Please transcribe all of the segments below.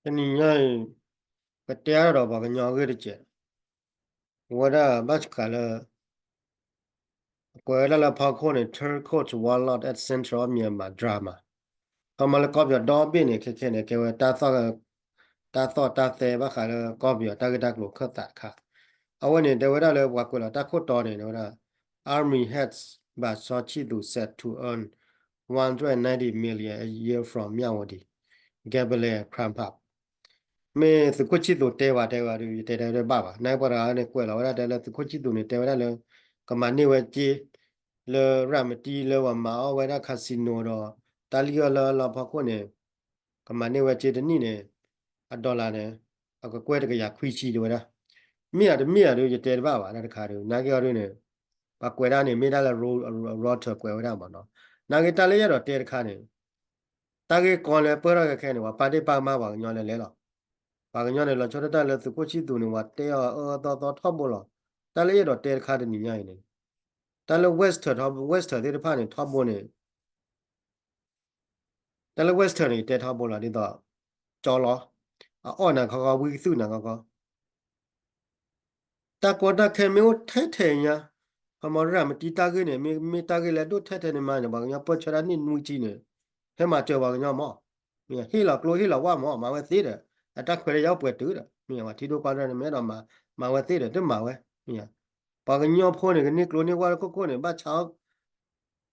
တနံၤညါအံၤ ကတဲအါထီၣ်ဒီးပှၤကညီအဂ့ၢ်တစဲး, အဝဲဒၣ်ဘၣ်ဆၣ်လၢ အကွဲးဝဲဒၣ်လၢဖီခိၣ်န့ၣ် Turquoise Warlord at Center of Myanmar Drama ခီမီလၢကီၢ်ပယီၤဒီဘ့ၣ်န့ၣ် ခဲခဲန့ၣ် ကဲဝဲ တၢ်သီၣ်တၢ်သဲဘၣ်ဃးလၢကီၢ်ပယီၤတၢ်ဂ့ၢ်တၢ်ကျိၤခၢၣ်သးတခါ, အဝဲန့ၣ် တဲဝဲဒၣ်လၢပှၤကွဲးလီၤတၢ်ခိၣ်တီန့ၣ် တဲဝဲဒၣ် Army heads ဘၣ်စီၤဆံၣ်သူး set to earn one hundred ninety million a year from Myawaddy gambling crime hub မ့ၢ်သုးခိၣ်ဆံၣ်သူးတဲဝဲတဲဝဲဒီး ယတဲတဲတဘၣ်ဘၣ်, နာ်က့ပှၤတဂၤန့ၣ် ကွဲးလီၤဝဲဒၣ်တဲလၢသုးခိၣ်ဆံၣ်သူးန့ၣ် တဲဝဲဒၣ်လၢ ကမၤန့ၢ်ဝဲစ့ လၢရၤမတံလၢပှၤမၤအီၣ်ဝဲဒၣ် casino ဒီး တၢ်လံၣ်အီၣ်လၢအလီၢ်ဖီခိၣ်န့ၣ် ကမၤန့ၢ်ဝဲစ့တနံၣ်န့ၣ် အ dollar န့ၣ် အကကွဲၢ်တကယၤခွံဆံတဲဝဲဒၣ်, မ့ၢ်ဧါတမ့ၢ်ဧါဒီး ယတဲတဘၣ်ဘၣ်တၢ်တခါဒီး နာ်က့အီၤဒ်န့ၣ် ပှၤကွဲးဒၣ်န့ၣ် မ့ၢ်ဒၣ်လၢ Reuters ကွဲးဝဲဒၣ်မ့ၢ်နီၤ, နာ်က့တၢ်လၢယအဲၣ်ဒိးတဲတခါန့ၣ် တၢ်ဂ့ၢ်ကီလၢပၢၢ်ထီၣ်ခဲခဲန့ၣ် ပှၤပာ်ဒ့ၣ်ပာ်ကမၣ်ပှၤကညီလဲၤလဲၤလီၤ. ပှၤကညီန့ၣ် လီၤဆီဒၣ်တၢ်လၢသုးခိၣ်ဆံၣ်သူးန့ၣ် ပှၤတဲအီၤအၢအၢသီသီထီဘိလီၤ. တၢ်လၢယအဲၣ်ဒိးတဲတခါတနံၤညါအံၤန့ၣ် တၢ်လၢ Western ထီ Western သ့ၣ်တဖၣ်န့ၣ် ထီဘိန့ၣ် တၢ်လၢ Western န့ၣ် ယတဲထီဘိလီၤ ဒ်သိး ကၠီလီၤ, အအီၣ်နၤခီခီ ဝံကသူၣ်နၤခီခီ တၢ်ကီတၢ်ခဲမ့ၢ်အိၣ်ထဲထဲညါ, ခီမီရၤမတံတၢ်ဂ့ၢ်န့ၣ် မ့ၢ်မ့ၢ်တၢ်ဂ့ၢ်လၢဒိၣ်ထဲထဲန့ၣ်မးန့ၣ် ပှၤကညီပၢၢ်ဆၢတၢ်နံၣ်နွံဆံန့ၣ် ဟဲမၤစၢၤပှၤကညီမး, ဟ့ၣ်လီၤကျိဟ့ၣ်လီၤဝၣ်မး မၤဝဲသ့ဒီး အတၢ်ခွဲးတၢ်ယာ်အိၣ်ပှဲၤတုၤဒီး မ့ၢ်ပှၤထံဒိၣ်ကီၢ်ဒိၣ်န့ၣ် မ့ၢ်အဲၣ်ဒိးမၤ မၤဝဲသ့ဒီး တမၤဝဲ, မ့ၢ် ပှၤကညီဖိန့ၣ် ကန့ၢ်ကျိန့ၢ်ဝၣ်တခိၣ်ခိၣ်န့ၣ် ဘၣ်ဆါ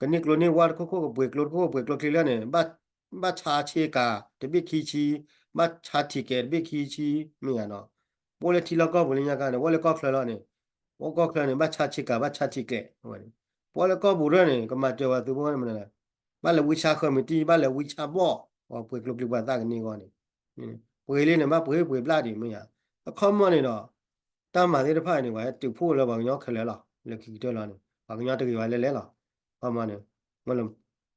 ကန့ၢ်ကျိန့ၢ်ဝၣ်တခိၣ်ခိၣ် ကပှ့ၤကျိတခိၣ်ခိၣ် ပှ့ၤကျိချံလၢန့ၣ် ဘၣ်ဆါဆ့ကၤတဘ့ၣ်ခံဆံ, ဘၣ်ဆါ ticket တဘ့ၣ်ခံဆံ, မ့ၢ်ဧါနီၤ, ပအိၣ်လၢထံလီၢ်ကီၢ်ပူၤလၢညါခါန့ၣ် အိၣ်လၢကီၢ်ချၢလီၤန့ၣ်, အိၣ်ကီၢ်ချၢန့ၣ် ဘၣ်ဆါဆ့ကၤ ဘၣ်ဆါ ticket ဝဲန့ၣ်, ပအိၣ်လၢကီၢ်ပူၤရၢၢ်န့ၣ် ကမၤစၢၤဝဲသုးဖိန့ၣ်မနုၤလဲၣ်, ဘၣ်လဲၤဝံဆါဃၢၤမံၤတံၢ် ဘၣ်လဲၤဝံဆါဘီၣ်, ပှၤပှ့ၤကျိချံပှၤသးကန့ၢ်အဂီၢ်န့ၣ်, ပှ့ၤလံန့ၣ် ဘၣ်ပှ့ၤပှ့ၤဘျၣ်ဒံး မ့ၢ်ဧါ, အခီမီန့ၣ်ဒီး တၢ်မၤသ့ၣ်တဖၣ်န့ၣ် ပှၤဟဲတုၤဖှိၣ်လၢပှၤကညီခဲလၢာ်လီၤ, လၢခံကတၢၢ်လီၤန့ၣ် ပှၤကညီတဂ့ၤဝဲလဲၣ်လဲၣ်လီၤ, ခီမီန့ၣ်,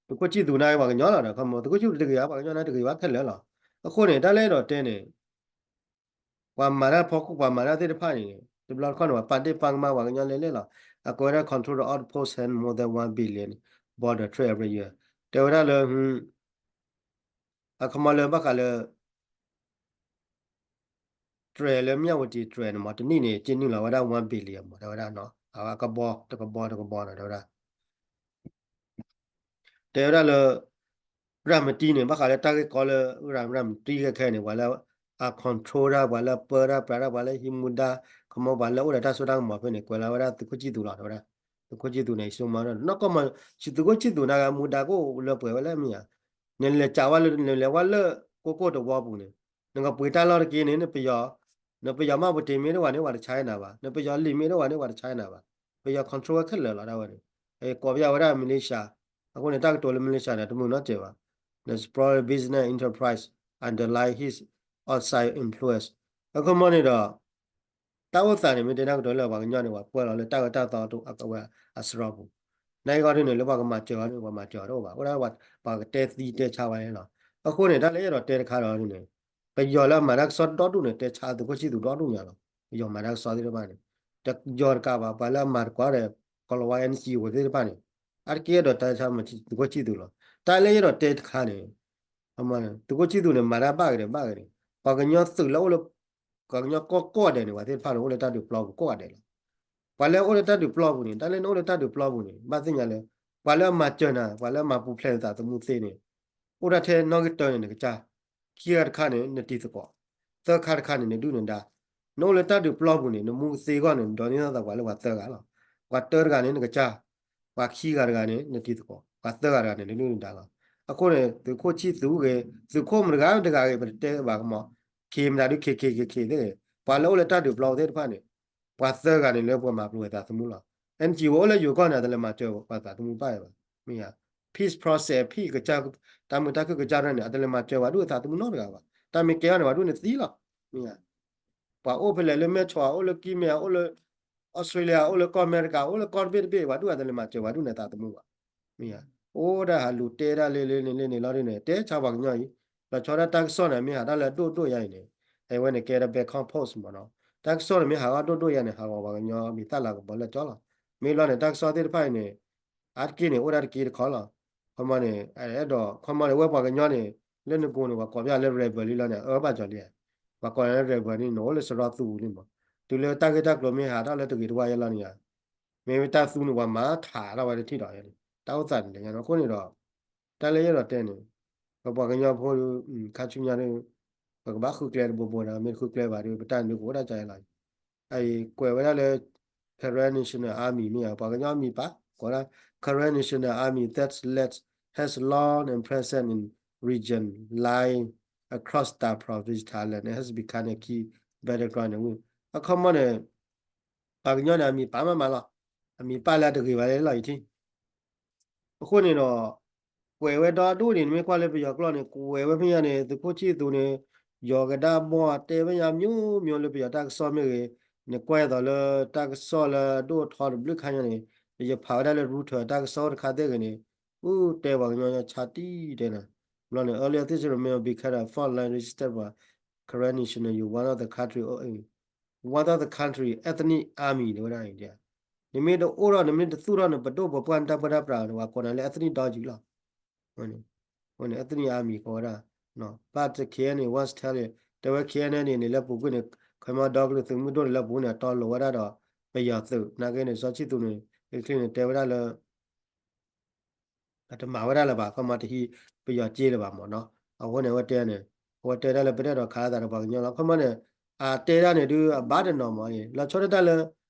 သုးခိၣ်ဆံၣ်သူးန့ၣ်ပှၤကညီလီၤဒီး ခီမီ သုးခိၣ်ဆံၣ်သူးတဂ့ၤဘၣ် ပှၤကညီန့ၣ်တဂ့ၤဘၣ်ခဲလၢာ်လီၤ, အဃိန့ၣ် တၢ်လၢအဲၣ်ဒိးတဲန့ၣ် ပှၤမၤတၢ်ဖီခိၣ် ပှၤမၤတၢ်သ့ၣ်တဖၣ်န့ၣ် တဘျီတခီၣ်န့ၣ် ပှၤပာ်ဒ့ၣ်ပာ်ကမၣ်ပှၤကညီလဲၣ်လဲၣ်လီၤ, အကွဲးဝဲဒၣ် control the outpost and more than one billion border trade every year တဲဝဲဒၣ်လၢ အခီမီလၢဘၣ်ဃးလၢ trade လၢ Myawaddy trade န့ၣ်မး တနံၣ်န့ၣ် က့နုာ်လီၤဝဲဒၣ် one billion မး တဲဝဲဒၣ်နီၤ, အကဘီ တကဘီ တကဘီနီၤ တဲဝဲဒၣ် တဲဝဲဒၣ်လၢ ရၤမတံန့ၣ် ဘၣ်ဃးလၢတၢ်ဂ့ၢ်ကီလၢ ရၤမတံခဲခဲန့ၣ် ပှၤလၢအ control တၢ် ပှၤလၢပၢတၢ်ပြးတၢ် ပှၤလၢဟံးမူဒါ ခီမီပှၤလၢအိၣ်ဒီးတၢ်စိတၢ်ကမီၤဖဲန့ၣ် ကွဲးလီၤဝဲဒၣ်သုးခိၣ်ဆံၣ်သူးလီၤ တဲဝဲဒၣ်, သုးခိၣ်ဆံၣ်သူးန့ၣ် ဆိကမိၣ်နီၢ်ကီၢ်မီ သုးခိၣ်ဆံၣ်သူးန့ၣ်ကမူဒါကအိၣ်လၢပှဲၤဝဲလၢမ့ၢ်ဧါ, နလဲၤကးဝဲလၢ နလဲၤဝဲလၢကိၢ်ကိၢ်တဝီပူၤန့ၣ် နကပှ့ၤတၢ်လီၢ်တက့ၢ်န့ၣ် နပယီၤ နပယီၤမၢ်ပူၤတ့ၢ်မ့ၢ်တအိၣ်ဘၣ်န့ၣ် ပှၤတဆါနၤဘၣ်, နပယီၤလံာ်မ့ၢ်တအိၣ်ဘၣ်န့ၣ် ပှၤတဆါနၤဘၣ်, ပယီၤ control ဝဲခဲလၢာ်လီၤ ဒၣ်ဝဲန့ၣ်, ကိးပယီၤဝဲဒၣ် militia, အဃိန့ၣ် တၢ်ကတိၤလၢ militia န့ၣ် တမုာ်နီတစဲးဘၣ်, ဒီး probably business enterprise underlie his outside influence, အခီမီန့ၣ်ဒီး တၢ်အိၣ်သးန့ၣ် မ့ၢ်တဲနၢ်ကတိၤလၢပှၤကညီန့ၣ် ပှၤပၢလီၤလၢတၢ်အၢတၢ်သီအဝဲအစရီပူၤ, နာ်က့အီၤဒ်န့ၣ် လၢပှၤကမၤစၢၤအီၤန့ၣ် ပှၤမၤစၢၤအီၤတအိၣ်ဘၣ်, အိၣ်ဒၣ်ပှၤကတဲသံတဲဆါဝဲန့ၣ်လီၤ, အဃိန့ၣ် တၢ်လၢအဲၣ်ဒိးတဲတခါဒီးန့ၣ် ပယီၤလၢအမၤတၢ်ကစီၣ်ဒီဒူၣ်န့ၣ် တဲဆါသုးခိၣ်ဆံၣ်သူးဒီဒူၣ်ညါလီၤ, ပယီၤမၤတၢ်ကစီၣ်သ့ၣ်တဖၣ်န့ၣ်, တယီၤတကးဘၣ် ပှၤလၢအမၤတကွၢ်ဒီး ကီၤလၤဝါ NGO သ့ၣ်တဖၣ်န့ၣ်, အါတက့ၢ်အဲၣ်ဒိးတဲဆါမၤသုးခိၣ်ဆံၣ်သူးလီၤ, တၢ်လၢအဲၣ်ဒိးတဲတခါန့ၣ် သုးခိၣ်ဆံၣ်သူးန့ၣ် မၤတၢ်ဘၣ်က့ၤဒီးဘၣ်က့ၤန့ၣ်, ပှၤကညီသုးလၢအိၣ်လၢ ပှၤကညီကီၢ်ကိးဂၤဒဲးန့ၣ် ပှၤသ့ၣ်တဖၣ်န့ၣ် အိၣ်လၢတၢ်ဒုးပျီပူၤကိးဂၤဒဲးလီၤ, ပှၤလၢအိၣ်လၢတၢ်ဒုးပျီပူၤန့ၣ် တၢ်လၢနအိၣ်လၢတၢ်ဒုးပျီပူၤန့ၣ် ဘၣ်သ့ၣ်ညါလၢ ပှၤလၢအမၤစၢၤနၤ ပှၤလၢအမၤပူၤဖျဲးနသးသမူသ့န့ၣ် အိၣ်ဒၣ်ထဲနီၣ်ဂံၢ်တၢန့ၣ် နကစၢ်, ခံဂၤတခါန့ၣ် နတံၤသကိး, သၢခါတခါန့ၣ် နဒုၣ်နဒါ, နအိၣ်လၢတၢ်ဒုးပျီပူၤန့ၣ် နမူကသ့အဂီၢ်န့ၣ် နဒိးန့ၢ်သးပှၤလၢပှၤသၢဂၤလီၤ, ပှၤတၢတဂၤန့ၣ် နကစၢ်, ပှၤခံဂၤတဂၤန့ၣ် နတံၤသကိး, ပှၤသၢဂၤတဂၤန့ၣ် နဒုၣ်နဒါလီၤ, အဃိန့ၣ် သုးခိၣ်ဆံၣ်သူးဂ့ၤ သုးခိၣ်မတဂၤတဂၤဂ့ၤ ပတတဲဘၣ်ကမီၤ, ခ့မတၤဒုးခ့ခ့ခ့ခ့သ့ၣ်ဂ့ၤ ပှၤလၢအိၣ်လၢတၢ်ဒုးပျီပူၤသ့ၣ်တဖၣ်န့ၣ် ပှၤသၢဂၤန့ၣ်လၢပှၤမၤပူၤဝဲသးသမူလီၤ, NGO အိၣ်လၢယိၤကီၢ်န့ၣ် အတလဲၤမၤစၢၤပှၤသးသမူဘၣ်ဘၣ်, မ့ၢ်ဧါ, peace process ဖံးကစၢ်, တၢ်မုာ်တၢ်ခုၣ်ကစၢ်ရဲၣ်န့ၣ် အတလဲၤမၤစၢၤပှၤဒူၣ်အသးသမူနီတဂၤဘၣ်, တၢ်မ့ၢ်ကဲအီၤန့ၣ် ပှၤဒူၣ်န့ၣ်သံလီၤ, မ့ၢ်ဧါ, ပှၤအိၣ်ဖဲလဲၣ်လၢမဲၢ်ဆီး အိၣ်လၢကံမဲၢ် အိၣ်လၢ အီစထြ့လယါ အိၣ်လၢကီၢ်အမဲရကၤ အိၣ်လၢကီၢ်တဘ့ၣ်တဘ့ၣ် ပှၤဒူၣ်အတလဲၤမၤစၢၤပှၤဒူၣ်န့ၣ်သးသမူဘၣ်, မ့ၢ်ဧါ, အိၣ်ဒၣ်ဟးလူၤတဲဒၣ်လၢလၢန့ၣ်လၢန့ၣ်လီၤဒ်န့ၣ် တဲဆါပှၤကညီအံၤ, လီၤဆီဒၣ်တၢ်ကစီၣ်န့ၣ် မ့ၢ်ဟးတၢ်လၢဒိၣ်ဒိၣ်ယါအံၤန့ၣ်, အဝဲန့ၣ်ကဲဒၣ် Bangkok Post မ့ၢ်နီၤ, တၢ်ကစီၣ်န့ၣ်မ့ၢ်ဟးဂီၢ်ဒိၣ်ဒိၣ်ယါန့ၣ် ဟးဂီၤပှၤကညီမံၤသၣ်လၤကပီၤလၢကၠီလီၤ, မ့ၢ်လီၤန့ၣ် တၢ်ကစီၣ်သ့ၣ်တဖၣ်အံၤန့ၣ် အါတက့ၢ်န့ၣ် အိၣ်ဒၣ်တက့ၢ်တခီလီၤ, ခီမီန့ၣ် အဲၣ်ဒိး ခီမီန့ၣ် ဝဲပှၤကညီန့ၣ် လၢနကိးန့ၣ် ပှၤကိးပျၢ်လၢ rebel လံလီၤန့ၣ် အၢဘၣ်ကီၤလံဧါ. ပှၤကိးလၢ rebel န့ၣ် နအိၣ်လၢစရီသူပူၤလံမး. တုၤလၢတၢ်ဂ့ၢ်တၢ်ကျိၤမ့ၢ်ဟးထီၣ်လၢတဂ့ၤတဝါယဲလီၤန့ၣ်ဧါ, မ့ၢ်ဝဲတၢ်သူန့ၣ် ပှၤမၤထးထီၣ်ဝဲတထံၣ်ဒီး တၢ်အိၣ်သးန့ၣ်လဲၤညါန့ၣ် အဃိန့ၣ်ဒီး တၢ်လၢယအဲၣ်ဒိးတဲန့ၣ် ပပှၤကညီဖိ ခါဆူညါဒီး ပကဘၣ်ဃုကျဲတဘိဘိဒီး မ့ၢ်တဃုကျဲဘၣ်ဒီး ပတၢ်ဒုးကအိၣ်ဒၣ်ကါလီၤ. အံၤကွဲးဝဲဒၣ်လၢ Karen National Army မ့ၢ်ဧါ, ပှၤကညီအမံၤပာ် ကိးဝဲဒၣ် Karen National Army that led, has long and present in region line across the province Thailand and has become a key battleground န့ၣ် အခီမီန့ၣ် ပှၤကညီန့ၣ် အမံၤပာ်မးမးလီၤ. အမံၤပာ်လၢအတဂ့ၤဘၣ်လၢလီၤအံၤထံၣ် အဃိန့ၣ်ဒီး ကွဲးဝဲဒီဒူၣ်န့ၣ် နမ့ၢ်ကွၢ်လၢပယီၤကျိာ်န့ၣ် ကွဲးဝဲဖဲညါန့ၣ် သုးခိၣ်ဆံၣ်သူန့ၣ် ယီၤကဒါဘီၣ်တဲဖဲညါ မျိုးမျိုးလၢပယီၤတၢ်ကစီၣ်မ့ၢ်ဂ့ၤ, နကွၢ်သိးလၢတၢ်ကစီၣ်လၢအဒိၣ်အထီတဘျုးခါညါန့ၣ် ယဖးဝဲဒၣ်လၢ Reuters တၢ်ကစီၣ်တခါသ့ၣ်ဂ့ၤန့ၣ် အူတဲပှၤကညီဆါတံၢ်တဲနၤ, ဘျီန့ၣ် earlier this year may become a frontline resistance for Karen National, you one of the country one of the country ethnic army တဲဝဲဒၣ်အံၤ, နမ့ၢ်တအိၣ်ထီၣ် နမ့ၢ်တသူၣ်ထီၣ်နပဒိၣ်ပပှၢ်နတၢ်ပၢတၢ်ပြးန့ၣ် ပှၤကိးနၤလၢ ethnic ဒီယုၢ်လီၤ. အဝဲန့ၣ် ethnic army ကိးဝဲဒၣ်, ဘၣ်တ K N A once tell တဲဝဲ K N A န့ၣ် လၢပူၤကွံာ်န့ၣ် ခီမီဒီကလုာ်သုးမုၢ်ဒိၣ်န့ၣ်လၢပူၤန့ၣ် အတီလိၤဝဲဒၣ်ဒီး ပယီၤသုး နာ်က့န့ၣ် စီၤဆံၣ်သူန့ၣ် အချ့န့ၣ် တဲဝဲဒၣ်လၢ အတမၤဝဲဒၣ်လၢၤဘၣ် ခီမီတဟံးပယီၤက့လၢၤဘၣ်မ့ၢ်နီၤ, အဃိန့ၣ် အဝဲတဲန့ၣ် အဝဲတဲဒၣ်လၢပတအဲၣ်ဒိးခးလိာ်သးဒီးပှၤကညီလီၤ. ခီမီန့ၣ် အတဲဒၣ်န့ၣ်ဒုးအဘၣ်တနီၤမ့ၢ်အံၤ လီၤဆီဒၣ်တၢ်လၢ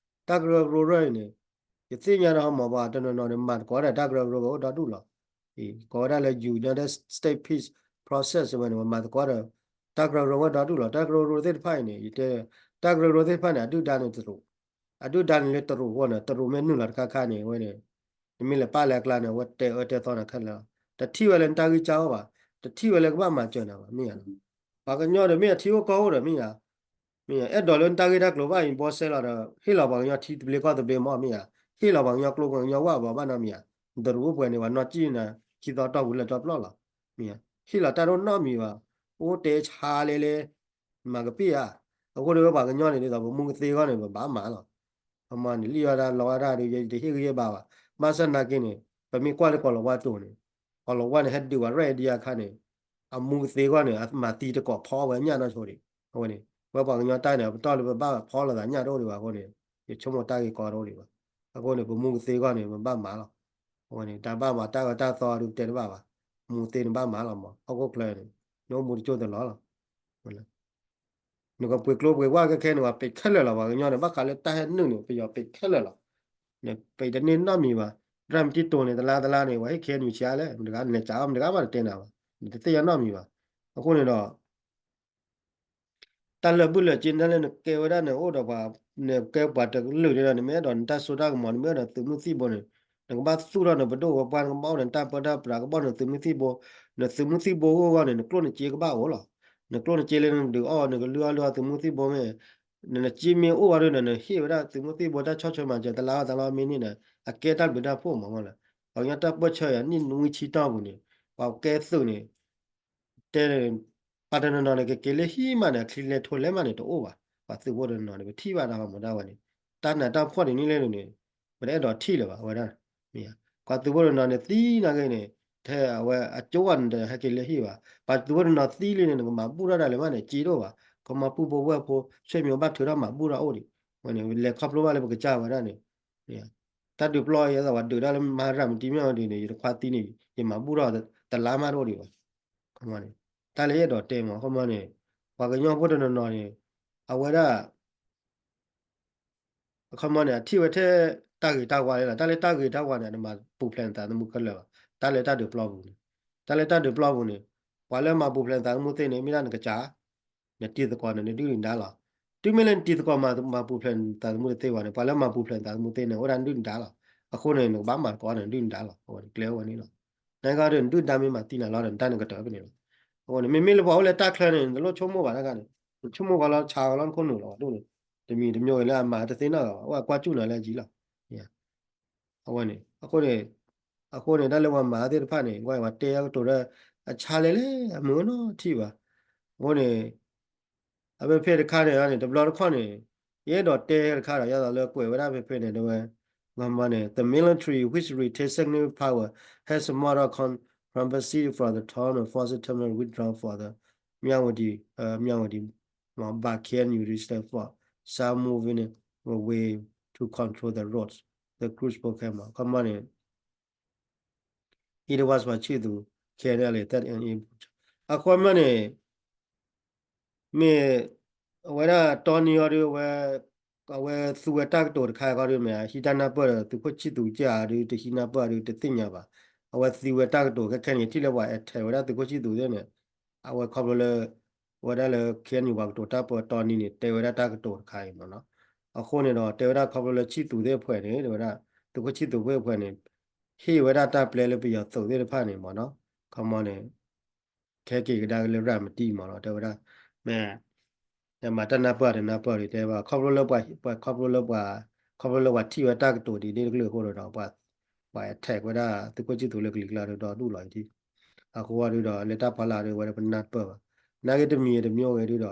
တၢ်ကရၢကရိရၢအံၤန့ၣ် ယသ့ၣ်ညါဒီးဟီမီၤပှၤတနီၤနီၤန့ၣ် မၤသကိးဒီးတၢ်ကရၢကရိကအိၣ်ဒီဒူၣ်လီၤ. ကိးဝဲဒၣ်လၢ United States Peace Process ဝဲန့ၣ် ပှၤမၤသကိးဒီး တၢ်ကရၢကရိဝဲဒီဒူၣ်လီၤ. တၢ်ကရၢကရိသ့ၣ်တဖၣ်အံၤန့ၣ် ယတဲ တၢ်ကရၢကရိသ့ၣ်တဖၣ်န့ၣ် အဒုၣ်ဒါန့ၣ်တရူး အဒုၣ်ဒါန့ၣ်လၢတရူးအဃိန့ၣ် တရူးမ့ၢ်နုာ်လီၤတခါခါန့ၣ် အဝဲန့ၣ် နမ့ၢ်လဲၤပာ်လၢအကျါန့ၣ် အဝဲတဲအၢတဲသီနၤခဲလၢာ်လီၤ. တထံၣ်ဝဲလၢနတၢ်ဂံၢ်စၢ်အိၣ်ဘၣ်, တထံၣ်ဝဲလၢကဘၣ်မၤစၢၤနၤဘၣ် မ့ၢ်ဧါ. ပှၤကညီဒီးမ့ၢ်အထံအိၣ်ကီၢ်အိၣ်ဒီးမ့ၢ်ဧါ, မ့ၢ်ဧါ အဲၣ်ဒိးလၢနတၢ်ဂ့ၢ်တၢ်ကျိၤဘၣ်အံၤ ဘီစဲလီၤဒီး ဟ့ၣ်လီၤပှၤကညီထံသဘျ့ကီၢ်သဘျ့မ့ၢ်မ့ၢ်ဧါ, ဟ့ၣ်လီၤပှၤကညီကျိပှၤကညီဝၣ်ဘၣ်ဘၣ်နီတမံၤဧါ, တရူးအိၣ်ပှဲၤန့ၣ် ပှၤနီၢ်ကံၣ်နၤ ခံသီတီၢ်ပူၤလၢကၠီပျီလီၤ, မ့ၢ်ဧါ, ဟ့ၣ်လီၤတၢ်တအိၣ်နီတမံၤဘၣ်, အိၣ်တဲဆါလဲလဲ မၤကပ့ၢ်ဧါ, အဃိဒီးပှၤကညီန့ၣ်ဒ်သိးပမူကသ့အဂီၢ်န့ၣ် ပဘၣ်မၤလီၤ. ပမၤန့ၣ် လံၣ်အီၣ်တၢ်လီအီၣ်တၢ်ဒီး ယတဟ့ၣ်ဂံၢ်ဟ့ၣ်ဘါဘၣ်. ဘၣ်ဆၣ်နာ်က့န့ၣ် ပမ့ၢ်ကွၢ်လၢကီၢ်လီၤဝါတိၤန့ၣ် ကီၢ်လီၤဝါန့ၣ် ဟဲဒုးဝဲရဲၣ်ဒံးအခါန့ၣ် အမူကသ့အဂီၢ်န့ၣ် အမၤသံတကိးဖီဝဲညၣ်နီၢ်ဆိဒံး. အဝဲန့ၣ် ဝဲပှၤကညီတၢ်န့ၣ် ပတီၢ်လၢပဘၣ်ဖီလိာ်သးညၣ်တအိၣ်ဒံးဘၣ်အဃိန့ၣ် ယဆိကမိၣ်တၢ်ဂ့ၢ်ကီတအိၣ်ဒံးဘၣ်. အဃိန့ၣ် ပမူကသ့အဂီၢ်န့ၣ် ပဘၣ်မၤလီၤ. အဝဲန့ၣ် တၢ်ဘၣ်မၤတၢ်အၢတၢ်သီဒုးပတဲတဘၣ်ဘၣ်. မူသ့န့ၣ်ဘၣ်မၤလီၤမး ဟီၣ်ခိၣ်ချၢန့ၣ် နအိၣ်မူတကၠိၢ်တလီၢ်လီၤ. နကပှ့ၤကျိပှ့ၤဝါခဲခဲန့ၣ် ပှၤပ့းခဲလၢာ်လီၤ. ပှၤကညီန့ၣ် ဘၣ်ဃးလၢတၢ်ဟဲနုာ်န့ၣ် ပယီၤပ့းခဲလၢာ်လီၤ. နပ့းတန့ၢ်နီတမံၤဘၣ်. ရၢၢ်မတံတိၤန့ၣ် တလါတလါန့ၣ် ပှၤဟ့ၣ်ခဲနုာ်ဆံးအါလဲၣ် မတဂၤ နလဲၤစးအီၣ်မတဂၤဘၣ်တတဲနၤဘၣ်. နတသ့ၣ်ညါနီတမံၤဘၣ်. အဃိန့ၣ်ဒီး တၢ်လၢာ်ဘူၣ်လၢာ်စ့ တၢ်လၢနကဲဝဲဒၣ်န့ၣ် အိၣ်ဒီးပှၤ နကဲပှၤတကလုာ်န့ၣ်ဒီး နမ့ၢ်အဲၣ်ဒိးနတၢ်စိတၢ်ကမီၤ နမ့ၢ်အဲၣ်ဒိးသုးမုၢ်သံၣ်ဘိန့ၣ် နကဘၣ်သူၣ်ထီၣ်နပဒိၣ်ပပှၢ် နကဘၣ်အိၣ်ဒီးနတၢ်ပၢတၢ်ပြး ကဘၣ်အိၣ်နသုးမုၢ်သံၣ်ဘိ, နသုးမုၢ်သံၣ်ဘိဂီၢ်ဂီၢ်န့ၣ် နကျိၣ်နစ့ကဘၣ်အိၣ်လီၤ. နကျိၣ်နစ့လၢနဒုးအီၣ် နကလုၢ်အီၣ်လုၢ်အီသုးမုၢ်သံၣ်ဘိမ့ၢ် နစ့မ့ၢ်အိၣ်ဝဲဒီး နဟ့ၣ်ဝဲဒၣ်သုးမုၢ်သံၣ်ဘိတၢ်ဆီၣ်ထွဲမၤစၢၤ တလါဝဲတလါမ့ၢ်န့ၣ်ဒီး အကဲတၢ်ဘျုးတၢ်ဖှိၣ်မးမးလၢ ပှၤကညီတၢ်ပၢၢ်ဆၢယၤ နံၣ်နွံဆံတီၢ်ပူၤန့ၣ် ပှၤကဲသုးန့ၣ် တဲ ပှၤတနီၤနီၤန့ၣ် ကက့ၤလၢဟံၣ်မးန့ၣ် အချံလဲထိလဲမးန့ၣ် တအိၣ်ဘၣ်. ပှၤသုးဖိတနီၤန့ၣ် ပထံၣ်ဘၣ်တၢ်ဂီၤမူဒၣ်ဝဲန့ၣ် တၢ်နးတၢ်ဖှီၣ်ဒ်န့ၣ်လဲၣ်န့ၣ် ပတအဲၣ်ဒိးထံၣ်လၢၤဘၣ် အဝဲဒၣ်. မ့ၢ် ပှၤသုးဖိတနီၤန့ၣ် သံနာ်က့န့ၣ် ထဲအဝဲအကၠိဝဲန့ၣ် တဟဲက့ၤလၢဟံၣ်ဘၣ်. ပှၤသုးဖိတနီၤသံလံန့ၣ် နကမၤဘူၣ်ထီၣ်ဒၣ်လဲာ်မးန့ၣ် က့ၤတအိၣ်ဘၣ်. ကမၤပူဖိဝဲၢ်ဖိ ဆွေမျိုးဘၣ်ထုးထီၣ်မၤဘူၣ်ထီၣ်အိၣ်ဒံး. ဝဲန့ၣ် လဲၤခီဖျိဘၣ်လၢပကစၢ်ဝဲဒၣ်န့ၣ် တၢ်ဒုးပျီယဲသိးပှၤဒုးတၢ်လၢမၤရၤမတံမ့ၢ်အီၤဒ်န့ၣ် ယတခွါသံန့ၣ် ယမၤဘူၣ်ထီၣ်တလါမးတအိၣ်ဒံးဘၣ်. ခီမီန့ၣ် တၢ်လၢယအဲၣ်ဒိးတဲမး ခီမီန့ၣ် ပှၤကညီဖိတနီၤနီၤန့ၣ် အဝဲဒၣ် အခီမီန့ၣ် အထံၣ်ဝဲထဲတၢ်ဂ့ၤတၢ်ဝါလၢလီၤ. တၢ်လၢတၢ်ဂ့ၤတၢ်ဝါန့ၣ် အတမၤပူၤဖျဲးနသးသမူခဲလၢာ်ဘၣ်. တၢ်လၢတၢ်ဒုးပျီပူၤန့ၣ် တၢ်လၢတၢ်ဒုးပျီပူၤန့ၣ် ပှၤလၢမၤပူၤဖျဲးနသးသမူသ့န့ၣ် မ့ၢ်ဒၣ်နကစၢ် နတံၤသကိးန့ၣ် နဒုၣ်နဒါလီၤ. တုၤမ့ၢ်လၢနတံၤသကိးမၤပူၤဖျဲးနသးသမူတသ့ဘၣ်န့ၣ် ပှၤလၢမၤပူၤဖျဲးနသးသမူသ့န့ၣ် အိၣ်ဒၣ်နဒုၣ်နဒါလီၤ. အဃိန့ၣ် နကဘၣ်မၤသကိးန့ၣ် နဒုၣ်နဒါလီၤ. အဝဲန့ၣ် ကျဲအိၣ်ဝဲန့ၣ်လီၤ. နကဒီးနဒုၣ်နဒါမ့ၢ်မၤသံနၤလီၤဒီး နတၢ်န့ၣ်ကတၢၢ်ဖဲန့ၣ်လီၤ. အဃိန့ၣ် မ့မ့ၢ်လၢပှၤအိၣ်လၢတၢ်ချၢန့ၣ် နတလိၣ်ဆိကမိၣ်ဘၣ်တခါန့ၣ် နဆိကမိၣ်ကီးလီၤ ဆါကီးလီၤ နခိၣ်နူာ်လီၤ ဝဲဒၣ်န့ၣ် တမံၤတမံၤလၢအမၤတသ့နီတဂၤဘၣ် အိၣ်ကွၢ်စူၣ်နၤလၢအယံၤလီၤ. အဝဲန့ၣ် အဃိန့ၣ် အဃိန့ၣ် တၢ်လၢပှၤမၤသ့ၣ်တဖၣ်န့ၣ် ကွၢ်ပှၤတဲအကတိၤဒီး အဆါလဲၣ်လဲၣ် အမုာ်နီထံၣ်ဘၣ်. အဃိန့ၣ် အဖဲဖဲတခါန့ၣ်န့ၣ် တဘျီတခီၣ်န့ၣ် ယအဲၣ်ဒိးတဲတခါဒီး ယသိးလၢကွဲးဝဲဒၣ်ဖဲဖဲန့ၣ် တဲဝဲ မၤမၤန့ၣ် the military which retains significant power has a moral con- from Pacific from the town of Fort Sitter Terminal withdrawn for the Myawaddy, uh, Myawaddy, uh, by K N U registered for some moving away to control the roads, the cruise program ခီမီန့ၣ် It was ပှၤဆံၣ်သူး K N L A သၢ အဃိမီန့ၣ် မ့ၢ် အဝဲဒၣ်တီနံၤအီၤဒုး အဝဲ အဝဲသူဝဲတၢ်ကတိၤတခါခီဒုးမ့ၢ် ဟံးတၢ်နၢ်ပၢၢ်ဒီး သုးခိၣ်ဆံၣ်သူးကၢ်အီၤဒုး တဟံးနၢ်ပၢၢ်အီၤဒုး တသ့ၣ်ညါဘၣ်. အဝဲသံဝဲတၢ်ကတိၤခဲခဲန့ၣ် ထံၣ်လၢပှၤ attack ဝဲဒၣ်သုးခိၣ်ဆံၣ်သူးသ့ၣ်န့ၣ် အဝဲခီဖျိလၢ ဝဲဒၣ်လၢ K N U ပှၤကတိၤတၢ်ပၢတီနံၤန့ၣ် တဲဝဲဒၣ်တၢ်ကတိၤတခါအံၤမ့ၢ်နီၤ. အဃိန့ၣ်ဒီး တဲဝဲဒၣ်ခီဖျိလၢဆံၣ်သူးသ့ၣ်ဖှဲးန့ၣ် တဲဝဲဒၣ် သုးခိၣ်ဆံၣ်သူးသ့ၣ်ဖှဲးန့ၣ် ဟ့ၣ်ဝဲဒၣ်တၢ်ပျဲလၢပယီၤသုးသ့ၣ်တဖၣ်န့ၣ်မ့ၢ်နီၤ ခီမီန့ၣ် ခဲက့ၤကဒါက့ၤလၢရၤမတံမ့ၢ်နီၤ တဲဝဲဒၣ် မ့ၢ် မၤတၢ်နၢ်ပၢၢ်တနၢ်ပၢၢ်ဒ်တဲဘၣ် ခီဖျိလၢပှၤ ခီဖျိလၢပှၤ ခီဖျိလၢပှၤထံၣ်ဝဲတၢ်ကတိၤဒ်န့ၣ်တကလုာ်အဃိဒီး ပှၤ attack ဝဲဒၣ်သုးခိၣ်ဆံၣ်သူးလၢကလံၤကျါဒီးဒီဒူၣ်လီၤအံၤ အဃိဝဲဒုဒီး လၢတၢ်ဖီလာ်ဒီးဝဲဒၣ်ပနၢ်ပၢၢ်ဘၣ် နာ်က့တမံၤတမံၤအိၣ်ဂ့ၤဒုဒီး တၢ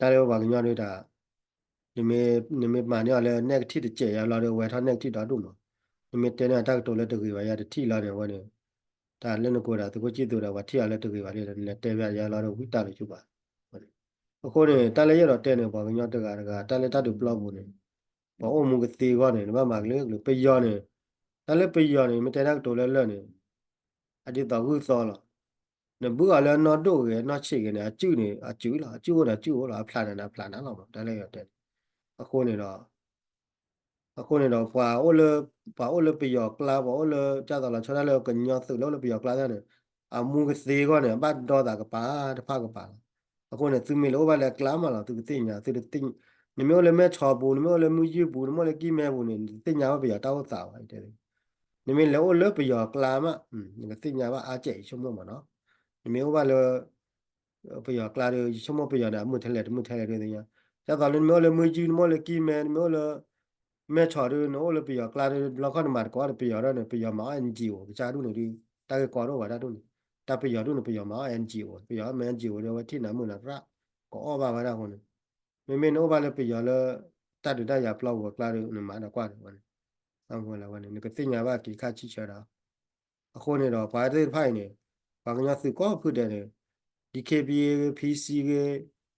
်လၢပှၤကညီဒုတၢ် နမ့ၢ်မၤန့ၢ်အီၤလၢ negative တစဲးယၤလီၤဒီး ဝဲထီၣ် negative ဒီဒူၣ်မး, နမ့ၢ်တဲန့ၢ်အတၢ်ကတိၤလၢတဂ့ၤဘၣ်ယၤတထံၣ်လီၤန့ၣ် အဝဲန့ၣ် တၢ်လၢနကိးဒီးသုးခိၣ်ဆံၣ်သူးဒီး ပှၤထံၣ်အီၤလၢတဂ့ၤဘၣ်န့ၣ် နလဲၤတဲဘၣ်ယၤလီၤဒီးဝံတၢ်လၢၤဆူဘၣ်. အဃိန့ၣ် တၢ်လၢယအဲၣ်ဒိးတဲန့ၣ် ပှၤကညီတဂၤတဂၤ တၢ်လၢတၢ်ဒုးပျီပူၤန့ၣ် ပှၤအိၣ်မူကသ့အဂီၢ်န့ၣ် နဘၣ်မၤကလုာ်ကလုာ် ပယီၤန့ၣ် တၢ်လၢပယီၤန့ၣ် မ့ၢ်တဲတၢ်ကတိၤလၢလၢာ်န့ၣ် အဒ်သိးဂုၢ်သီလီၤ. နဘုၣ်အီၤလၢအနီၢ်ဒိၣ်ဂ့ၤ အနီၢ်ဆံးဂ့ၤန့ၣ် အစုန့ၣ် အစုလီၤ, အစုအိၣ်န့ၣ် အစုအိၣ်လီၤ, အဖျးန့ၣ် အဖျးန့ၣ်လီၤမး တၢ်လၢယတဲန့ၣ်. အဃိန့ၣ်ဒီး အဃိန့ၣ်ဒီး ပှၤအိၣ်လၢ ပှၤအိၣ်လၢပယီၤကျါ ပှၤအိၣ်လၢ ကၢ်သိးလီၤဆီဒၣ်လၢကညီသုးလၢအိၣ်လၢပယီၤကျါန့ၣ် အမူကသ့အဂီၢ်န့ၣ် အဘၣ်ဒီသးကပၤတဖၣ်ကပၤလီၤ. အဃိန့ၣ် သုမ့ၢ်လဲၤအိၣ်ဘၣ်လၢအကျါမးလီၤ သုကသ့ၣ်ညါ သုတသ့ၣ် နမ့ၢ်အိၣ်လၢမဲၢ်ဆီးပူၤ နမ့ၢ်အိၣ်လၢမုၢ်ယုၢ်ပူၤ နမ့ၢ်အိၣ်လၢကံၢ်မဲပူၤန့ၣ် နတသ့ၣ်ညါဘၣ်ပယီၤတၢ်အိၣ်သးဘၣ် တဲ နမ့ၢ်လဲၤအိၣ်လၢပယီၤကျါမး နကသ့ၣ်ညါဘၣ်အါကဲး ယဆိကမိၣ်မးနီၤ. နမ့ၢ်အိၣ်ဘၣ်လၢ ပယီၤကျါဒီး ယဆိကမိၣ်ပယီၤန့ၣ် အမုာ်ထဲလဲၣ်တမုာ်ထဲလဲၣ်ဒ်သ့ၣ်ညါ. ဒ်သိးလၢနမ့ၢ်အိၣ်လၢမုၢ်ယုၢ် နမ့ၢ်အိၣ်လၢကံၢ်မဲ နမ့ၢ်အိၣ်လၢ မဲၢ်ဆီးဒုး နအိၣ်လၢပယီၤကျါဒုး ဘျီခီနမၤတကိးဒီးပယီၤဒီးန့ၣ် ပယီၤမၤအီၣ် N G O ကစၢ်ဒူၣ်န့ၣ်ဒုး တၢ်ဂ့ၢ်ကီဒိၣ်ဘၣ်တၢ်ဒူၣ်န့ၣ် တၢ်ပယီၤဒူၣ်န့ၣ် ပယီၤမၤအီၣ် N G O ပယီၤမၤ N G O ဒီးဝဲထံၣ်နၤမုာ်နၤသရၣ် ကအီၣ်ဘၣ်ဝဲဒၣ်အဃိန့ၣ် မ့မ့ၢ်နအိၣ်ဘၣ်လၢပယီၤလၢ တၢ်ဒုးတၢ်ယၤပျီပူၤအကျါဒီး နမၤဒီးကွၢ်ဒီးဝဲန့ၣ် အဝဲန့ၣ် နကသ့ၣ်ညါဘၣ်က့ၤခါဆံဆၢဒီး အဃိန့ၣ်ဒီး ပှၤသ့ၣ်တဖၣ်အံၤန့ၣ် ပှၤကညီသုးကိးဖုဒဲးန့ၣ် D K B A ဂ့ၤ P C ဂ့ၤ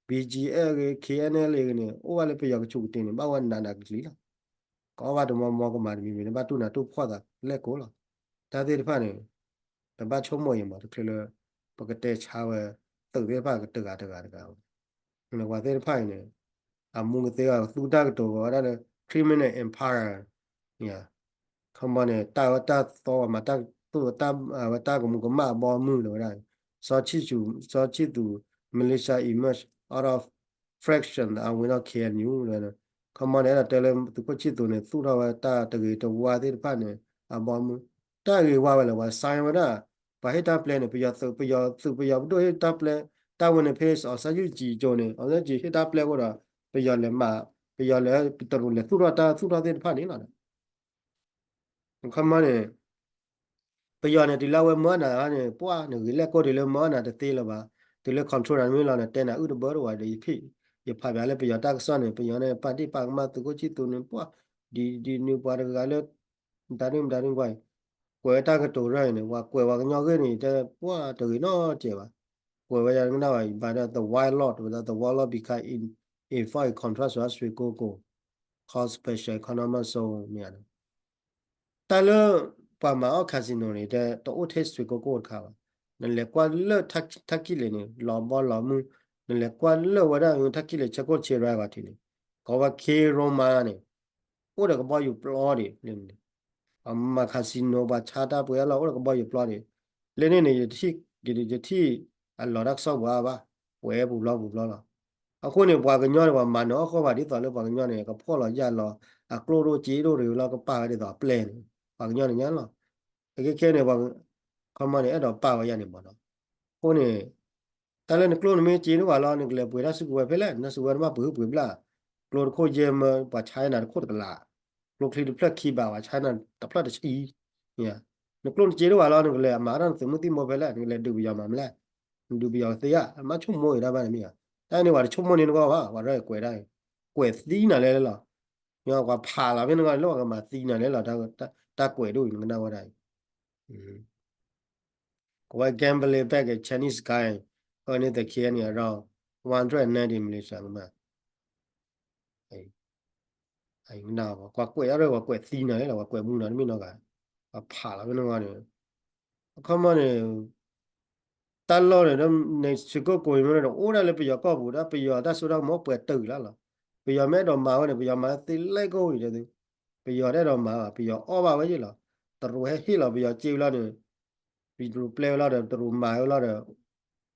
B G F ဂ့ၤ K N L A ဂ့ၤန့ၣ် အိၣ်ဘၣ်လၢပယီၤကဆူးကတ့ၢ်န့ၣ် ဘၣ်ဝဲနးနးကလံၤလီၤ. ကအီၣ်ဘၣ်တမီမီကမၤတမံၤမံၤ နဘၣ်တူၢ်နးတူၢ်ဖှီၣ်သးလဲၣ်ကိးလီၤ. တၢ်သ့ၣ်တဖၣ်န့ၣ် တဘၣ်ဆိကမိၣ်အံၤမး တချုးလၢ ပကတဲဆါဝဲ သုးသ့ၣ်တဖၣ်တဂၤတဂၤတဂၤ ပှၤသ့ၣ်တဖၣ်အံၤန့ၣ် အမူကသ့အီၤ သူတၢ်ကတိၤဝဲဒၣ်လၢ criminal empire န့ၣ် ခီမီန့ၣ် တၢ်ဝဲတၢ်သီဝဲမး တၢ်သူၣ်တၢ်ဝဲတၢ်ကမူးကမၣ်အဘီအမုၢ်လၢဝဲဒၣ် စီၤဆံၣ်သူး စီၤဆံၣ်သူး militia emerge out of fraction အဝဲဒီး K N U လၢ ခီမီန့ၣ် အဲၣ်ဒိးတဲလၢသုးခိၣ်ဆံၣ်သူးန့ၣ် သူၣ်ထီၣ်ဝဲတၢ်တဂ့ၤတဝါသ့ၣ်တဖၣ်န့ၣ် အဘီအမုၢ် တၢ်ဂ့ၤဝါဝဲလၢပှၤ sign ဝဲဒၣ် ပှၤဟ့ၣ်တၢ်ပျဲန့ၣ် ပယီၤသုး ပယီၤသုး ပယီၤပဒိၣ်ဟ့ၣ်တၢ်ပျဲ တၢ်ဝဲန့ၣ် ဖဲ အောင်ဆန်းစုကြည် ကၠိန့ၣ် အောင်ဆန်းစုကြည် ဟ့ၣ်တၢ်ပျဲအဃိဒီး ပယီၤလဲၤမၤ ပယီၤလဲၤ ပတရူးလဲၤသူၣ်ထီၣ်တၢ်သူၣ်ထီၣ်သ့ၣ်တဖၣ်န့ၣ်လီၤ. ခီမီန့ၣ် ပယီၤန့ၣ် တုၤလၢအဝဲမၢနၤန့ၣ် ပှၤနဂ့ၤလဲၣ်ကိၢ်တုၤလၢမၢနၤတသ့လၢၤဘၣ်, တုၤလၢ control နၤမ့ၢ်လီၤန့ၣ် တဲနၤအုၣ်တဘၢတဝဲဒီး ယဖံး ယဖးပၠးလၢပယီၤတၢ်ကစီၣ်န့ၣ် ပယီၤန့ၣ် ပာ်ဒ့ၣ်ပာ်ကမၣ်သုးခိၣ်ဆံၣ်သူးန့ၣ် ပှၤ ဒ်ဒ်နုၤပှၤတဂၤလၢ မတၤဒုမတၤဒုပှၤအံၤ ကွဲးဝဲတၢ်ကတိၤရၢၢ်အံၤန့ၣ် ပှၤကွဲးပှၤကညီဂ့ၢ်န့ၣ် တဲပှၤတဂ့ၤနီတစဲးဘၣ်, ကွဲးဝဲယၤကနၣ်ဘၣ် ဘၣ်ဒီး the wild lord ဝဲဒၣ် the wild lord become in, in far in contrast to ရွှေကုက္ကို called special economic zone မ့ၢ်ဧါ တၢ်လၢ ပှၤမၤအီၣ် casino န့ၣ် တအိၣ်ထဲ ရွှေကုက္ကို တခါဘၣ်, နလဲၤကွၢ်လၢထၣ်ကံၣ်လ့ၤန့ၣ် လီၤဘီလီၤမုၢ်, နလဲၤကွၢ်လၢဝဲဒၣ်ထၣ်ကံၣ်လ့ၤ ဆဲခိၣ်ဆ့ရၢဂီၤထံးန့ၣ် ကိးဝဲ K Roman န့ၣ် အိၣ်ဒီးကဘီယူၤပျီဒံး လၢန့ၣ် အမၤ casino ပှၤဆါတၢ်ပှ့ၤအလီၢ် အိၣ်ဒီးကဘီယူၤပျီဒံး, လၢန့ၣ်န့ၣ် ယထံၣ် ယထံၣ်အလီၤတၢ်ကစီၣ်ပှၤဘၣ်, ကွဲးပူၤဘျီပူၤဘျီလီၤ. အဃိန့ၣ် ပှၤကညီန့ၣ် ပှၤမၤနၢၤအီၣ်ဃီဘၣ်ဒ်သိးလၢပှၤကညီန့ၣ် ကဖှီၣ်လီၤယာ်လီၤ အကျိၣ်ဒိၣ်စ့ဒိၣ်တဂ့ၤလီၤ ကပာ်ဝဲဒ်သိးအပျဲၢ်န့ၣ် ပှၤကညီန့ၣ်ညါလီၤ. အခဲခဲန့ၣ် ပှၤ ခီမီန့ၣ် အဲၣ်ဒိးပာ်ဝဲယၤန့ၣ်မ့ၢ်နီၤ. အဃိန့ၣ် တၢ်လၢနကျိၣ်နမ့ၢ်စ့ဒိၣ်ဘၣ်လီၤ နကလဲၤပှ့ၤတၢ်စုကဝဲၤဖဲလဲၣ် နစုကဝဲၤနဘၣ်ပှ့ၤဟုၣ်ပှ့ၤဘျၣ်, ကျိတခိၣ်ယဲၢ်မၢ ပှၤဆါနၤတခိၣ်တကလး, ကျိချံတဖျၢၣ်ခံဘး ပှၤဆါနၤတဖျၢၣ်တဆံ, နကျိၣ်နစ့ဒိၣ်ဘၣ်လီၤ နကလဲၤအမၤတၢ်နသုးမုၢ်သံၣ်ဘိဖဲလဲၣ် နကလဲၤဒုးပယီၤမၤမလဲၣ်, နဒုးပယီၤကသ့ဧါ မ့ၢ်ဆိကမိၣ်အံၤဒၣ်ဘၣ်န့ၣ်မ့ၢ်ဧါ, တၢ်န့ၣ်ပှၤတဆိကမိၣ်န့ၣ်နဂီၢ်ဘၣ် ပှၤရဲၣ်ကွဲးဒၣ်အံၤ, ကွဲးသံနၤလဲၣ်လဲၣ်လီၤ, ပှၤဖးလီၤဖဲနဂီၢ်လၢပှၤကမၤသံနၤလဲၣ်လီၤ, တၢ်ကွဲးဒိၣ်အံၤနကနၣ်ဝဲဒၣ်အံၤ အဝဲ gambling back a Chinese guy earning the K N A around one hundred ninety Malaysian မး ကွၢ်ကွဲးအါရၣ် ပှၤကွဲးသံနၤလၢ ပှၤကွဲးမူနၤတမ့ၢ်နီတဂၤ, ပှၤဖးလီၤမ့ၢ်နီၢ်ဂၤန့ၣ်, အခီမီန့ၣ် တၢ်လီၢ်န့ၣ် ဒီးန့ၣ် ဆွ့ၣ်ကိၣ်ကိၤအံၤမ့ၢ်ဒီး အိၣ်ဒၣ်လၢပယီၤကီၢ်ပူၤ ဒီးပယီၤတၢ်စိတၢ်ကမီၤအိၣ်ပှဲၤတုာ်လၢ်လီၤ. ပယီၤမ့ၢ်အဲၣ်ဒိးမၤဝဲန့ၣ် ပယီၤမၤသ့လဲၣ်ကိၣ်အံၤဒီး, ပယီၤတအဲၣ်ဒိးမၤဘၣ် ပယီၤအီၣ်ဘၣ်ဝဲယ့ၣ်လီၤ. တရူးဟဲဟ့ၣ်လီၤပယီၤစ့ဝံၤလီၤန့ၣ် ပတရူးပျဲဝဲလီၤဒီး တရူးမၤဝဲလီၤဒီး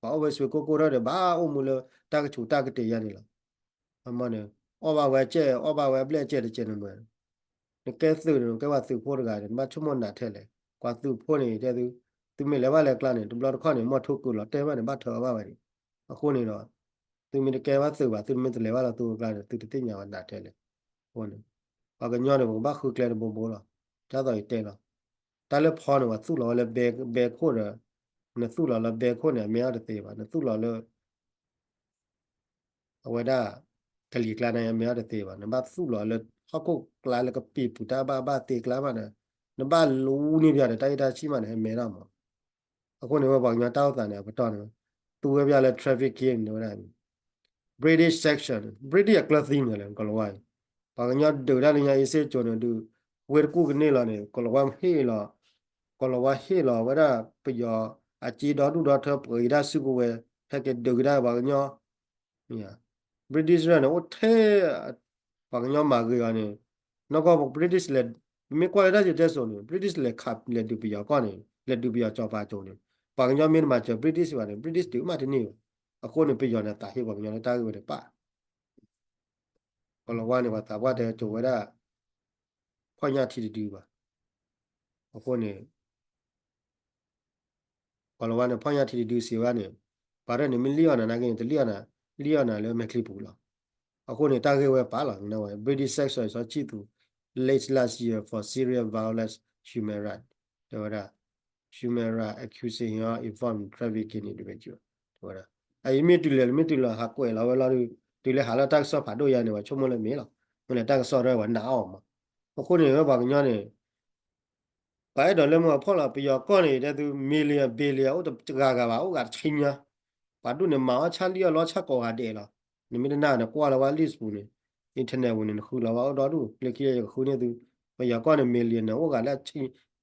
ပှၤအိၣ်ဝဲဆွ့ၣ်ကိၣ်ကိၤထီၣ်ဒီး ဘၣ်အိၣ်မူလၢတၢ်ကဆူးတၢ်ကတ့ၢ်ယါန့ၣ်လီၤ. အမ့ၢ်န့ၣ် အီၣ်ဘၣ်ဝဲကဲ အီၣ်ဘၣ်ဝဲအဘျဲၣ်အကဲတကဲန့ၣ်မ့ၢ် နကဲသုးန့ၣ် နကဲပှၤသုးဖိတဂၤန့ၣ် နဘၣ်ဆိကမိၣ်နးထဲလဲၣ်. ပှၤသုးဖိန့ၣ် တဲသု, သုမ့ၢ်လဲၤဘၣ်လဲၤကျါန့ၣ် တဘျီတခီၣ်န့ၣ် မီၢ်ထိၣ်ကုာ်လီၤတဲာ်ဘၣ်န့ၣ် ဘၣ်ထၢအီၤဘၣ်ဝဲန့ၣ်. အဃိန့ၣ်ဒီး သုမ့ၢ်တကဲဘၣ်သုးဘၣ် သုမ့ၢ်တလဲၤဘၣ်လၢသုးအကျါန့ၣ် သုတသ့ၣ်ညါဝဲနးထဲလဲၣ်. အဃိန့ၣ် ပှၤကညီန့ၣ် ပကဘၣ်ဃုကျဲတဘိဘိလီၤ. ဒ်သိးယတဲလီၤ. တၢ်လၢဖီန့ၣ် ပှၤသူၣ်လီၤဝဲလၢဘဲခိၣ်ဒီး နသူၣ်လီၤလၢဘဲခိၣ်န့ၣ် အမဲာ်အီၤတသ့ဘၣ်. နသူၣ်လီၤလၢ အဝဲဒၣ် ကလံၤကျါန့ၣ် အမဲာ်အီၤတသ့ဘၣ်. နဘၣ်သူၣ်လီၤလၢဟီၣ်ခိၣ်ကျါလၢကပံာ်ပူၤတၢ်ဘၣ်ဘၣ်သ့ကျါမးဒီး နဘၣ်လူန့ၢ်ပယီၤဒီး တၢ်အ့ၣ်တၢ်ဆံၣ်မးန့ၣ် အမဲာ်ထီၣ်မး. အဃိန့ၣ်ဝဲပှၤကညီတၢ်အိၣ်သးန့ၣ် အပတီၢ်န့ၣ် သူဝဲပယီၤလၢ trafficking န့ၣ်ဝဲဒၣ် British sanction, British အကျၢၤသံန့ၣ်လီၤ ကီၤလၤဝါအံၤ. ပှၤကညီဒုးတၢ်လၢညါအ့စ့ၣ်ကၠိၤန့ၣ်ဒုး ဝ့ၢ်တကူၣ်ကန့ၢ်လီၤန့ၣ် ကီၤလၤဝါဟ့ၣ်လီၤ, ကီၤလၤဝါဟ့ၣ်လီၤဝဲဒၣ်ပယီၤအစ့ဒီဒူၣ်ဒီထၢ ပှ့ၤဒၣ်စုကဝဲၤ ဟဲက့ၤဒုးကဒါပှၤကညီ British န့ၣ် အိၣ်ထဲ ပှၤကညီမၤဂ့ၤအီၤန့ၣ် နီၢ်ကီၢ် British လဲၤ, မ့ၢ်ကွၢ်လၢတၢ်စံၣ်တဲစိၤန့ၣ် British လဲၤခး လဲၤဒုးပယီၤကီၢ်န့ၣ် လဲၤဒုးပယီၤစီၤပၤကၠိၤန့ၣ် ပှၤကညီမ့ၢ်တမၤစၢၤ British ဘၣ်န့ၣ် British ဒုးမးတန့ၢ်ဘၣ်. အဃိန့ၣ် ပယီၤန့ၣ် သးဟ့ပှၤကညီလၢတၢ်ဂ့ၢ်ဝဲန့ၣ်ပၣ် ကီၤလၤဝါန့ၣ် ပှၤသးပှၢ်တဲကၠိၤဝဲဒၣ် ဖီၣ်ညၣ်ထံတဒုဘၣ်. အဃိန့ၣ် ကီၤလၤဝါန့ၣ် ဖီၣ်ညၣ်ထံတဒုစံးဝဲန့ၣ် ပှၤရဲၣ်န့ၣ် မ့ၢ်လံၣ်အီၣ်နၤနာ်က့န့ၣ် တလံၣ်အီၣ်နၤ လံၣ်အီၣ်နၤလၢမဲာ်ချံပူၤလီၤ. အဃိန့ၣ် တၢ်ဂ့ၢ်ဝဲပာ်လီၤ British sanction စီၤဆံသူး late last year for serious violence human right တဲဝဲဒၣ် human right accusing of inform trafficking individual တဲဝဲဒၣ် အအံၤမ့ၢ်တုၤလဲၤ မ့ၢ်တုၤလီၤ ဟးကွဲးလီၤဝဲလီၤဒုး တုၤလၢဟးလၢတၢ်ကစီၣ်ဖးဒိၣ်ယါန့ၣ် ပှၤဆိကမိၣ်လၢမ့ၢ်လီၤ. မ့ၢ်လၢတၢ်ကစီၣ်ရဲၣ်ပှၤနာ်အီၤမး. အဃိန့ၣ် ဝဲပှၤကညီန့ၣ် ပှၤအဲၣ်ဒိးလၢမုၢ်အဖီၣ်လီၤ ပယီၤကီၢ်န့ၣ် တဲသု million billion အိၣ်တဂၤဂၤဘၣ် အိၣ်ဂၤတဆံညါ ပှၤဒူၣ်န့ၣ် မၤအီၣ်ဆၣ်လံၣ်အီၣ်လီဆၣ်ကိးဂၤဒဲးလီၤ. နမ့ၢ်တနာ်န့ၣ် ကွၢ်လီၤဝဲ list ပူၤန့ၣ် internet ပူၤန့ၣ် နဃုလီၤဝဲအိၣ်ဒီဒူၣ် လၢခံယကဃုန့ၢ်သု ပယီၤကီၢ်န့ၣ် million န့ၣ် အိၣ်ဂၤလၢဆံ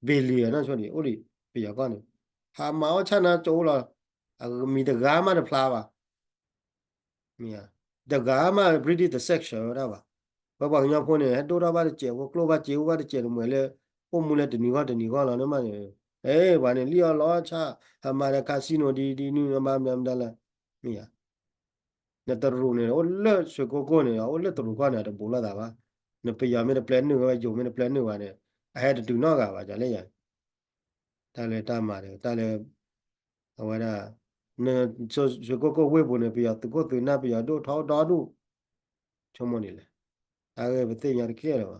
billion နီၢ်ဆိန့ၣ် အိၣ်လံ ပယီၤကီၢ်န့ၣ် ဟးမၤအီၣ်ဆၣ်နါကၠိလီၤ အမံၤတဂၤမးတဖျါဘၣ် တဂၤမး British တ sanction ဝဲဒၣ်ဘၣ်. ဝဲပှၤကညီဖိန့ၣ် ဟဲဒိၣ်ထီၣ်ဘၣ်တစဲး ဝဲကျိၣ်ဘၣ်စ့အိၣ်ဘၣ်တစဲးတမှဲၤလၢ အိၣ်မူလၢတနံၤဂီၢ်တနံၤဂီၢ်လီၤန့ၣ်မးန့ၣ် အဲ ပှၤန့ၣ် လံၣ်အီၣ်လီဆၣ် ဟးမၤဒီး casino ဒ်ဒ်နုၣ် မၤမနုၤမနုၤလၢ မ့ၢ်ဧါ နတရူးန့ၣ် အိၣ်လၢဆွ့ၣ်ကိကိၣ်န့ၣ် အိၣ်လၢတရူးကီၢ်န့ၣ် တဘူးလိာ်သးဘၣ်. နပယီၤမ့ၢ်တပျဲနုာ်ဝဲ ယိၤမ့ၢ်တပျဲနုာ်ဘၣ်န့ၣ် အဟဲတတုၤနီတဂၤဘၣ် ကလဲၣ်ယၤ တၢ်လၢတၢ်မၤဒီး တၢ်လၢ အဝဲဒၣ် န ဆွ့ၣ်ကိကိၣ်ဝ့ၢ်ပူၤန့ၣ် ပယီၤသုးခိၣ်သုးနၢ် ပယီၤဒိၣ်ထီၣ်ဒီဒူၣ် ဆိကမိၣ်ဒ်လဲၣ်. တၢ်ဂ့ၢ်ပသ့ၣ်ညါတကဲလၢၤဘၣ်.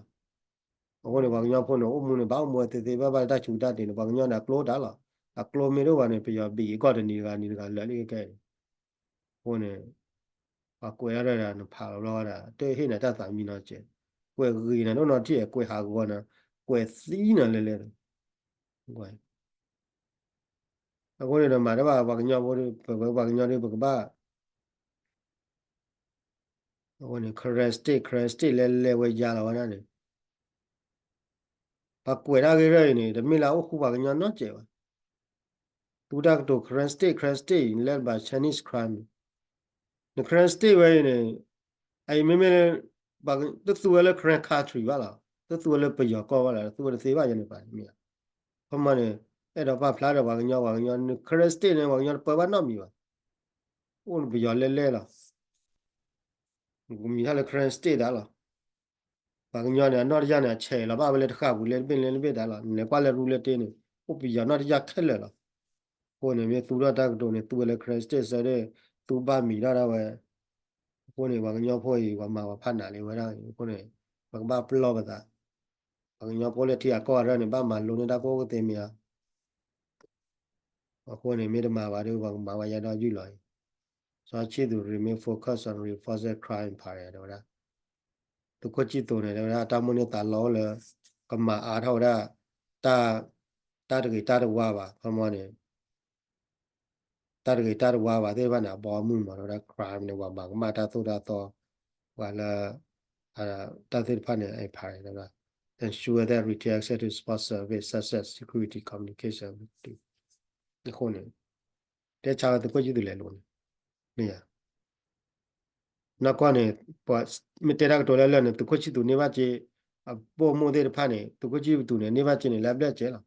အဃိန့ၣ် ပှၤကညီဖိန့ၣ် အိၣ်မူန့ၣ် ဘၣ်အိၣ်မူဝဲသ့သ့ဘၣ်ဘၣ်လၢတၢ်ဆူးတၢ်တ့ၢ်န့ၣ် ပှၤကညီန့ၣ် အကျိတၢ်လီၤ. အကျိမ့ၢ်တအိၣ်ဘၣ်န့ၣ် ပယီၤဘံၣ်ကီၢ်တနံၤတဂၤနံၤတဂၤလၢာ်လံခဲအံၤန့ၣ် အဃိန့ၣ် ပှၤကွဲးဒၣ်ဒီးနဖးလီၤဘျီဝဲဒၣ် တဟ့ၣ်နၤတၢ်သးမံနီတစဲး, ကွဲးဂ့ၤနၤဒိၣ်နီတထံၣ် ကွဲးဟးဂီၤနၤ ကွဲးသံနၤလဲၤလဲၤဒီး အဃိန့ၣ်ဒီးမၤတဘၣ်ပှၤကညီဖိဒီး ပဝဲပှၤကညီဒီး ပကဘၣ် အဃိန့ၣ် Karen State, Karen State လဲၤလဲၤဝဲယါလီၤဝဲဒၣ်န့ၣ် ပှၤကွဲးတၢ်ဂ့ၢ်ရၢၢ်အံၤန့ၣ် တမ့ၢ်လၢအအိၣ်ဃူပှၤကညီနီတစဲးဘၣ်. သူတၢ်ကတိၤ Karen State, Karen State led by Chinese crime န့ၣ် Karen State ဝဲအံၤန့ၣ် အအံၤမ့မ့ၢ် တသူဝဲလၢ Karen Country ဘၣ်လီၤ. တသူဝဲလၢပယီၤကီၢ်ဘၣ်လီၤ. တသူဝဲတသ့ဘၣ်ယၤန့ၣ်ပှၤမ့ၢ်ဧါ. ခီမီန့ၣ် အဲၣ်ဒိးပာ်ဖျါဒီးပှၤကညီ ပှၤကညီ Karen State န့ၣ် ပှၤကညီတပၢဘၣ်နီတမံၤဘၣ်. အိၣ်ပယီၤလဲၣ်လဲၣ်လီၤ. မံၤထီၣ်လၢ Karen State ဒၣ်လီၤ. ပှၤကညီန့ၣ် အနီၢ်တယၢ်န့ၣ် အဆဲးလီၤဘၣ်ဝဲလၢတဃၣ်ပူၤလၢတဘ့ၣ်လၢတဘ့ၣ်ဒၣ်လီၤ. နလဲၤကွၢ်လၢရူလၢတ့န့ၣ် အိၣ်ပယီၤနီၢ်တယၢ်ခဲလၢာ်လီၤ. အဃိန့ၣ် မ့ၢ်သူထီၣ်တၢ်ကတိၤန့ၣ် သူဝဲလၢ Karen State စၢၤဒၣ် သူဘၣ်မံၤထီၣ်ဒၣ်ဝဲ. အဃိန့ၣ် ပှၤကညီဖိအံၤ ပှၤမၤပှၤဖးနးလံဝဲဒၣ်အံၤ အဃိန့ၣ် ပကဘၣ်ပလီၢ်ပသး ပှၤကညီဖိလၢထံဂၤကီၢ်ဂၤရၢၢ်န့ၣ် ဘၣ်မၤလိန့ၢ်တၢ်ကအိၣ်ကသ့မ့ၢ်ဧါ. အဃိန့ၣ် မ့ၢ်တမၤဘၣ်ဒီး ပှၤကမၤဝဲယါဒီးယုၢ်လီၤအံၤ. စီၤဆံသူး remain focus on reinforcing crime ဖးရဲၣ်တဲဝဲဒၣ် သုးခိၣ်ဆံသူးန့ၣ် တဲဝဲဒၣ် တၢ်မိၣ်န့ၢ်သးလီလၢ ကမၤအါထီၣ်ဝဲဒၣ် တၢ် တၢ်တဂ့ၤတၢ်တဝါဘၣ် ခီမီန့ၣ် တၢ်တဂ့ၤတၢ်တဝါဘၣ်သ့ၣ်တဖၣ်န့ၣ် အဘီအမုၢ်မး ဒီးဝဲဒၣ် crime န့ၣ် ပှၤမၤကမၣ်တၢ်သိၣ်တၢ်သီ ပှၤလၢ တၢ်သ့ၣ်တဖၣ်န့ၣ် အ ensure that retail access to support service such as security communication အဃိန့ၣ် တဲဆါဝဲသုးခိၣ်ဆံသူးလဲၤလိၤန့ၣ် မ့ၢ်ဧါ နီၢ်ကီၢ်န့ၣ် ပှၤမ့ၢ်တဲတၢ်ကတိၤလၢလၢာ်န့ၣ် သုးခိၣ်ဆံသူးန့ၢ်ဘၣ်စ့ အပိာ်မိၢ်သ့ၣ်တဖၣ်န့ၣ် သုးခိၣ်ဆံသူးန့ၣ် န့ၢ်ဘၣ်စ့န့ၣ် လၢအဘျဲၣ်စဲလီၤ.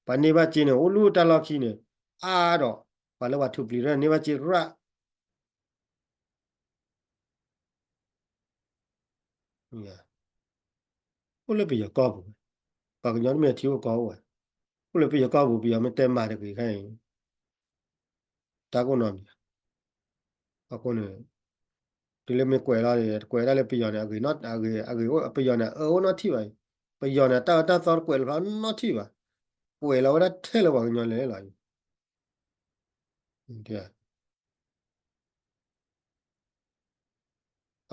ပှၤန့ၢ်ဘၣ်စ့န့ၣ် အိၣ်လူၢ်တၢ်လီၢ်ခံန့ၣ် အါဒီး ပှၤလၢပှၤထူးပျံၤရၢန့ၣ် န့ၢ်ဘၣ်စ့ရၣ် အိၣ်လၢပယီၤကီၢ်ပူၤဝဲ, ပှၤကညီတမ့ၢ်ထံအိၣ်ကီၢ်အိၣ်ဝဲ, အိၣ်လၢပယီၤကီၢ်ပူၤ ပယီၤမ့ၢ်တဲမၤတဂ့ၤခဲအံၤ တၢ်ကအိၣ်နီတမံၤ, အဃိန့ၣ် တုၤလၢမ့ၢ်ကွဲးလီၤန့ၣ် ကွဲးဒၣ်လၢပယီၤန့ၣ် အဂ့ၤ အဂ့ၤ ပယီၤန့ၣ် အအၢအိၣ်နီတထံၣ်ဘၣ်အံၤ, ပယီၤန့ၣ် တၢ်အၢတၢ်သီတကွဲးလီၤဖျါနီတထံၣ်ဘၣ်, ကွဲးလီၤဝဲဒၣ်ထဲလၢပှၤကညီလဲၤလီၤအံၤ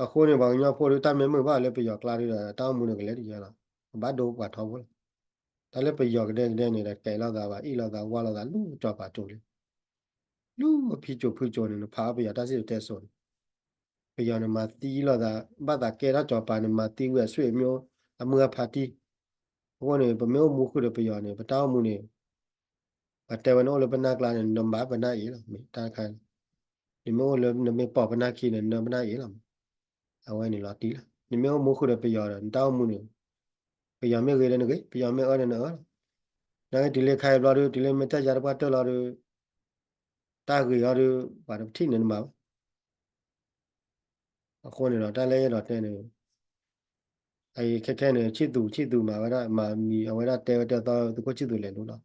အဃိန့ၣ် ပှၤကညီဖိဒီး တၢ်မ့ၢ်မုာ်ဘၣ်လၢပယီၤကျါဒီး တၢ်အိၣ်မူန့ၣ်ကလဲၤတယၢလီၤ, ကဘၣ်ဒိပှၤထီဘိလီၤ. တၢ်လၢပယီၤကဒဲကဒဲန့ၣ်ဒီး ကဲလိာ်သးဘၣ် အ့ၣ်လိာ်သးဝါလိာ်သး လူၤကၠီၤပၤကၠိလံ, လူၤဖံကၠိဖုကၠိန့ၣ် နဖးအီၣ်ပယီၤတၢ်စံၣ်တဲစိၤန့ၣ်, ပယီၤန့ၣ်မၤသံလိာ်သး ဘၣ်သးကဲထီၣ်ကၠီၤပၤန့ၣ် မၤသံဝံၤအဆွေမျိုး အမုၢ်အဖါတံၢ်, အဃိန့ၣ် ပမ့ၢ်အိၣ်မူဃုာ်ဒီးပယီၤန့ၣ် ပတၢ်အိၣ်မူန့ၣ် ပတဲဝဲန့ၣ်အိၣ်လၢပနၢ်ကျါန့ၣ် နမၤပနၢ်အ့ၣ်လီၤ မ့ၢ်တၢ်တခါ, နမ့ၢ်အိၣ်လၢနမ့ၢ်ပိာ်ပနၢ်ခံန့ၣ် နၢပနၢ်အ့ၣ်လီၤမး, အဝဲန့ၣ်လီၤတံၢ်လီၤ. နမ့ၢ်အိၣ်မူဃုာ်ဒီးပယီၤဒီး နတၢ်အိၣ်မူန့ၣ် ပယီၤမ့ၢ်ဂ့ၤဒီးနဂ့ၤ ပယီၤမ့ၢ်အၢဒီးနအၢလီၤ. နာ်က့တုၤလၢခါအံၤဘျီဒီး တုၤလၢမ့ၢ်တၢ်ယါတပှၢ်တၢၢ်လီၤဒီး တၢ်ဂ့ၤအီၤဒီး ပှၤတထံၣ်န့ၣ်နမၤဘၣ် အဃိန့ၣ်ဒီး တၢ်လၢယအဲၣ်ဒိးတဲန့ၣ် အအံၤခဲခဲန့ၣ် ဆံၣ်သူး ဆံၣ်သူးမၤဝဲဒၣ် မၤမံၤအဝဲဒၣ်တဲဝဲတဲသီ သုးခိၣ်ဆံၣ်သူးလဲၤလိၤလီၤ.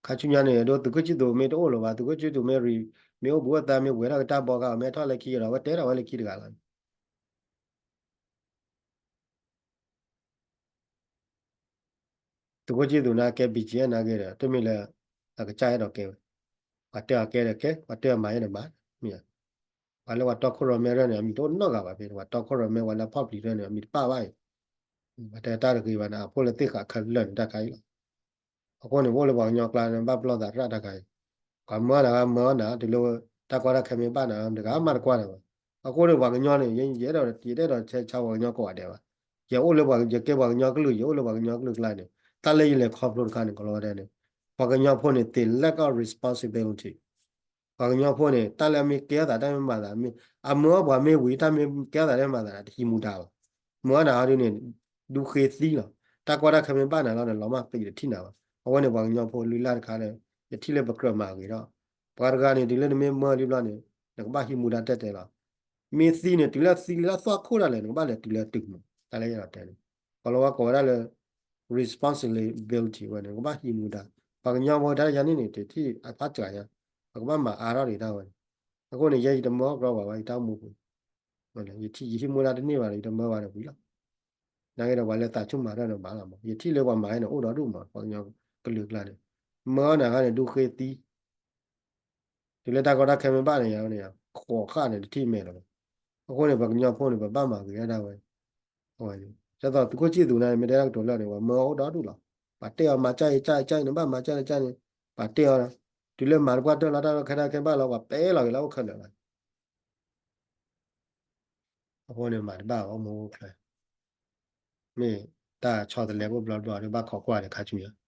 ခါဆူညါန့ၣ် ဒ်သုးခိၣ်ဆံၣ်သူးမ့ၢ်တအိၣ်လၢၤဘၣ် သုးခိၣ်ဆံၣ်သူးမ့ၢ် မ့ၢ်အိၣ်ဘူးအသးမ့ၢ်ဝဲထီၣ်ကတၢၢ်ဘီကါ မ့ၢ်ထီၣ်လၢခံဒီး အဝဲတဲထီၣ်ဝဲလၢခံတဂၤလီၤ. သုးခိၣ်ဆံၣ်သူးန့ၣ်ကဲ ဘံၣ်ကၠံၣ်အဲၣ် နာ်က့ဒီး တမ့ၢ်လၢ အကစၢ်အဲၣ်ဒိးကဲဝဲ, ပှၤတဲအီၤကဲဒီးကဲ ပှၤတဲအီၤမၤအဲၣ်ဒိးမၤ, မ့ၢ်ဧါ. ပှၤလၢပှၤတီခိၣ်ရိၣ်မဲရၢၢ်န့ၣ် အမံၤတအိၣ်နီတဂၤဘၣ်ဖဲ ပှၤတီခိၣ်ရိၣ်မဲ ပှၤလၢဖီၣ်ပျံၤရၢၢ်န့ၣ် အမံၤတပၣ်ဘၣ်အံၤ, ပှၤတဲတၢ်တဂ့ၤဘၣ်န့ၣ် အဖိလၢသ့ၣ်ဃာ်ခဲလၢာ်န့ၣ်တၢ်ခါအံၤလီၤ. အဃိန့ၣ် ပအိၣ်လၢပှၤကညီကျါန့ၣ် ဘၣ်ပလီၢ်သးရၣ်တၢ်ခါအံၤ, ပှၤမၢအီၣ်နၤဂၤမၢအီၣ်နၤ တုၤလၢတၢ်ကီတၢ်ခဲမ့ၢ်ဘၣ်နၤ တဂၤမးတကွၢ်နၤဘၣ်. အဃိန့ၣ် ပှၤကညီန့ၣ် ယ ယအဲၣ်ဒိး ယတအဲၣ်ဒိးဆဲးဆါပှၤကညီကိးဂၤဒဲးဘၣ်. ယအိၣ်လၢပှၤ ယကဲပှၤကညီကလုာ် ယအိၣ်လၢပှၤကညီကလုာ်ကျါန့ၣ် တၢ်လၢယလဲၤခီဖျိတခါန့ၣ် ကလီတဲန့ၣ် ပှၤကညီဖိန့ၣ် they lack of responsibility. ပှၤကညီဖိန့ၣ် တၢ်လၢအမ့ၢ်ကဲထီၣ်သးတၢ်မ့ၢ်မၤသး မ့ၢ်အမၢအီၣ်ပှၤမ့ၢ်ဝံၤ တၢ်မ့ၢ်ကဲထီၣ်သးတၢ်မၤသး တဟံးမူဒါဘၣ်. မၢအီၣ်နၤဟီဒုန့ၣ် ဒူဃ့သံလီၤ. တၢ်ကီတၢ်ခဲမ့ၢ်ဘၣ်နၤလီၤန့ၣ် လီၤမၢ်သံတထံၣ်နၤဘၣ်. အဝဲန့ၣ်ပှၤကညီဖိလုၢ်လၢ်တခါဒီး ယထံၣ်လၢပကြၢးမၤဂ့ၤထီၣ် ပှၤတဂၤန့ၣ် တုၤလၢနမ့ၢ်မၢလံဘျီန့ၣ် နကဘၣ်ဟံးမူဒါတဲတဲလီၤ. မ့ၢ်သံန့ၣ် တုၤလၢသံလၢသွၣ်ခိၣ်ဒၣ်လဲာ် နကဘၣ်လဲၤတုၤလၢတုၤမး တၢ်လၢယအဲၣ်ဒိးတဲန့ၣ် ကီၤလၤဝါကိးဝဲဒၣ်လၢ responsibility ဝဲန့ၣ် နကဘၣ်ဟံးမူဒါ. ပှၤကညီဖိတၢ်ယၤန့ၣ်န့ၣ် တထံၣ်အဖးစှၤယါ ပကဘၣ်မၤအါထီၣ်ဒံးတၢ်ဝဲန့ၣ်. အဃိန့ၣ် ယဲယတမၢအီၣ်ကြီဘၣ်ဝဲ ယတၢ်အိၣ်မူပူၤ ယဟံးမူဒါတန့ၢ်ဘၣ်ဒီး ယတမၢဘၣ်ဒီးဝံၤလီၤ. နာ်က့ဒီးပှၤလၢသးဆူၣ်မၤတၢ်န့ၣ်မၤလီၤမး ယထံၣ်လၢပှၤမၤန့ၣ် အိၣ်ဒီဒူၣ်မး ပှၤကညီကလုာ်ကျါန့ၣ် မၢအီၣ်နၤခါန့ၣ် ဒူဃ့သံ တုၤလၢတၢ်ကီတၢ်ခဲမ့ၢ်ဘၣ်န့ၣ် ယၤန့ၣ် ခိးဃာ်န့ၣ် တထံၣ်မဲာ်လီၤ. အဃိန့ၣ် ပှၤကညီဖိန့ၣ် ပဘၣ်မၤဂ့ၤဒၣ်ဝဲ အဝဲန့ၣ် ဒ်သိးသုးခိၣ်ဆံၣ်သူးန့ၣ် မ့ၢ်တဲတၢ်ကတိၤလၢာ်န့ၣ် ပှၤမၢအီၣ်အိၣ်ဒီဒူၣ်လီၤ. ပှၤတဲအီၤမၤကၢ်အံၤကၢ်အံၤကၢ်အံၤန့ၣ် ဘၣ်မၤကၢ်န့ၣ်ကၢ်န့ၣ် ပှၤတဲအီၤ တုၤလၢမၤတပှၢ်တၢၢ်လီၤ တၢ်ကီတၢ်ခဲဘၣ်လီၤ ပှၤပဲလီၤက့ၤလၢအအိၣ်ခဲလၢာ်လီၤ. အဃိန့ၣ် မၤတဘၣ်အီၤ အိၣ်မူအိၣ်ချၢ မ့ၢ်တၢ်ဆီတလဲအိၣ်ဘျီဘျီဒီး ဘၣ်ခိးကွၢ်ဒီးခါဆူညါ